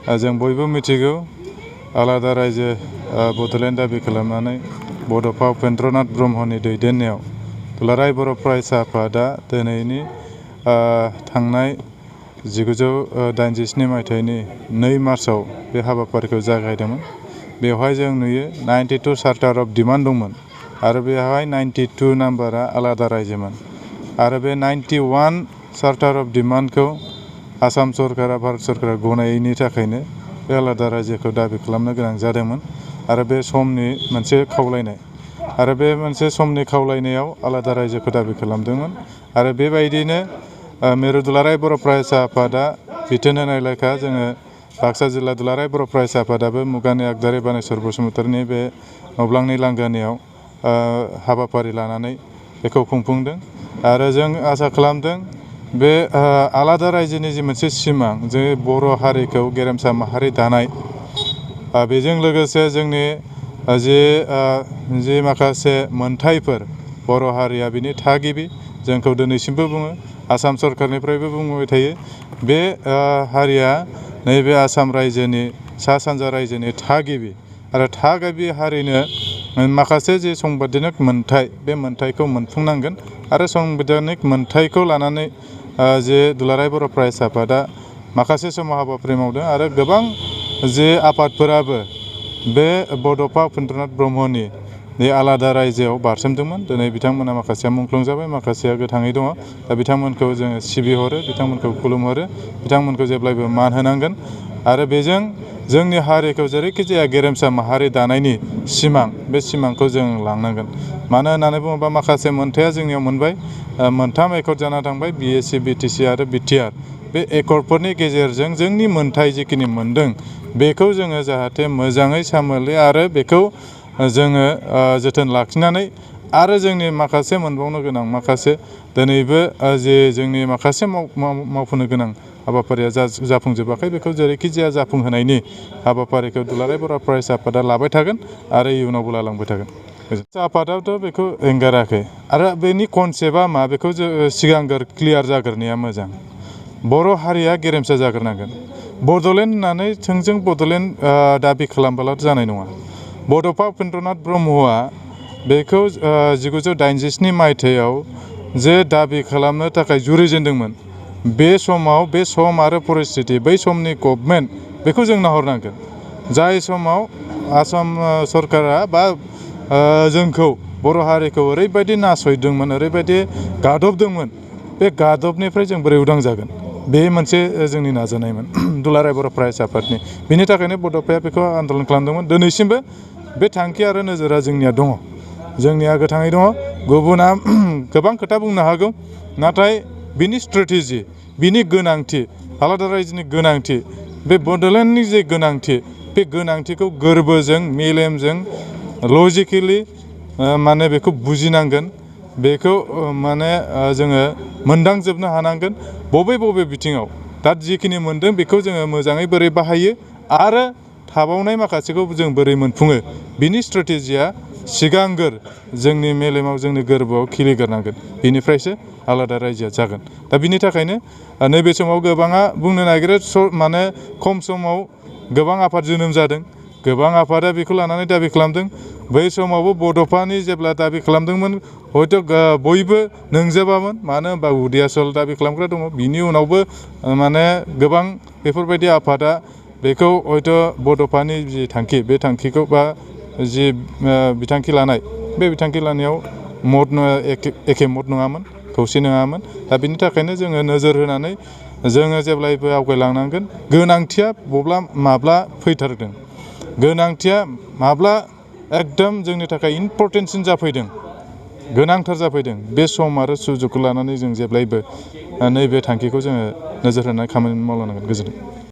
जों बयबो मिथिगौ आलादा रायजो बड'लेण्ड दाबि खालामनानै बड'फा उपेन्द्रनाथ ब्रह्मनि दैदेननायाव दुलाराय बर' फरायसा आफादा दिनैनि थांनाय 1987 मायथाइनि 2 मार्चआव बे हाबाफारिखौ जागायदोंमोन। बेवहाय जों नुयो 92 चार्टार अफ डिमान्ड दंमोन आरो बेवहाय 92 नाम्बारा आलादा रायजोमोन आरो बे 91 चार्टार अफ डिमान्डखौ आसाम सरकारा भारत सरकारा गनायैनि थाखायनो बे आलादा रायजोखौ दाबि खालामनो गोनां जादोंमोन आरो बे समनि मोनसे खावलायनाय आरो बे मोनसे समनि खावलायनायाव आलादा रायजोखौ दाबि खालामदोंमोन आरो बेबायदिनो मिरु दुलाराय बर' फरायसा आफादा बिथोन होनाय लेखा जोङो बाक्सा जिल्ला दुलाराय बर' फरायसा आफादाबो मुगानि आगदारि बानेश्वर बसुमतारिनि बे नब्लांनि लांगोनायाव हाबाफारि लानानै बेखौ खुंफुंदों आरो जों आसा खालामदों बे आलादा रायजोनि जि मोनसे सिमां जे बर' हारिखौ गेरेमसा माहारि दानाय बेजों लोगोसे जोंनि जि माखासे मोनथायफोर बर' हारिया बिनि थागिबि जोंखौ दिनैसिमबो बुङो आसाम सरकारनिफ्रायबो बुंबाय थायो बे हारिया नैबे आसाम रायजोनि सा सानजा रायजोनि थागिबि आरो थागिबि हारिनो माखासे जि संबिधानिक मोनथाय बे मोनथायखौ मोनफुंनांगोन आरो संबिधानिक मोनथायखौ लानानै जे दुलाराय बर' फरायसा आफादा माखासे समाव हाबाफारि मावदों आरो गोबां जे आफादफोराबो बे बड'फा उपेन्द्रनाथ ब्रह्मनि बे आलादा रायजोआव बारसोमदोंमोन। दिनै बिथांमोना माखासेया मुंख्लं जाबाय माखासेया गोथाङै दङ दा बिथांमोनखौ जोङो सिबिहरो बिथांमोनखौ खुलुमहरो बिथांमोनखौ जेब्लायबो मान होनांगोन आरो बेजों जोंनि हारिखौ जेरैखि जाया गेरेमसा माहारि दानायनि सिमां बे सिमांखौ जों लांनांगोन। मानो होननानै बुङोबा माखासे मोनथाया जोंनियाव मोनबाय 3 एकर्ड जाना थांबाय BSc BTC आरो BTR बे एकर्डफोरनि गेजेरजों जोंनि मोनथाय जिखिनि मोनदों बेखौ जोङो जाहाथे मोजाङै सामोलै आरो बेखौ जोङो जोथोन लाखिनानै आरो जोंनि माखासे मोनबावनो गोनां माखासे दिनैबो जे जोंनि माखासे मावफुंनो गोनां हाबाफारिया जाफुंजोबाखै बेखौ जेरैखि जाया जाफुंहोनायनि हाबाफारिखौ दुलाराय बर' फरायसा आफादा लाबाय थागोन आरो इयुनावबो लालांबाय थागोन। आफादाथ' बेखौ एंगाराखै आरो बेनि कनसेप्टआ मा बेखौ सिगांग्रो क्लियार जाग्रोनाया मोजां। बर' हारिया गेरेमसा जाग्रोनांगोन। बड'लेण्ड होननानै थोंजों बड'लेण्ड दाबि खालामब्लाथ' जानाय नङा। बड'फा उपेन्द्रनाथ ब्रह्मआ बेखौ 1987 मायथाइयाव जे दाबि खालामनो थाखाय जुरिजेनदोंमोन बे समाव बे सम आरो परिस्थिति बै समनि गभर्नमेन्ट बेखौ जों नाहरनांगोन। जाय समाव आसाम सरकारा बा जोंखौ बर' हारिखौ ओरैबायदि नासयदोंमोन ओरैबायदि गादबदोंमोन बे गादबनिफ्राय जों बोरै उदां जागोन बे मोनसे जोंनि नाजानायमोन दुलाराय बर' फरायसा आफादनि। बिनि थाखायनो बड'फाया बेखौ आन्दलन खालामदोंमोन। दिनैसिमबो बे थांखि आरो नोजोरा जोंनिया दङ जोंनिया गोथाङै दङ। गुबुना गोबां खोथा बुंनो हागौ नाथाय बिनि स्ट्रेटेजि बिनि गोनांथि आलादा रायजोनि गोनांथि बे बड'लेण्डनि जे गोनांथि बे गोनांथिखौ गोरबोजों मेलेमजों लजिकेलि माने बेखौ बुजिनांगोन बेखौ माने जोङो मोनदांजोबनो हानांगोन बबे बिथिङाव दा जिखिनि मोनदों बेखौ जोङो मोजाङै बोरै बाहायो आरो थाबावनाय माखासेखौ जों बोरै मोनफुङो बिनि स्ट्रेटेजिया सिगांग्रो जोंनि मेलेमाव जोंनि गोरबोआव खिलिग्रोनांगोन बिनिफ्रायसो आलादा रायजोआ जागोन। दा बिनि थाखायनो नैबे समाव गोबाङा बुंनो नागिरो माने खम समाव गोबां आफाद जोनोम जादों गोबां आफादा बेखौ लानानै दाबि खालामदों। बै समावबो बड'फानि जेब्ला दाबि खालामदोंमोन हयथ' बयबो नंजोबामोन मानो होनबा उदियासल दाबि खालामग्रा दङ बिनि उनावबो माने गोबां बेफोरबायदि आफादा बेखौ हयथ' बड'फानि जि थांखि बे थांखिखौ बा जि बिथांखि लानाय बे बिथांखि लानायाव एखे मत नङामोन खौसे नङामोन। दा बिनि थाखायनो जोङो नोजोर होनानै जोङो जेब्लायबो आवगायलांनांगोन। गोनांथिया माब्ला फैथारदों गोनांथिया माब्ला एकदम जोंनि थाखाय इम्परटेन्टसिन जाफैदों गोनांथार जाफैदों बे सम आरो सुजुगखौ लानानै जों जेब्लायबो नैबे थांखिखौ जोङो नोजोर होनानै खामानि मावलांनांगोन। गोजोन्थों।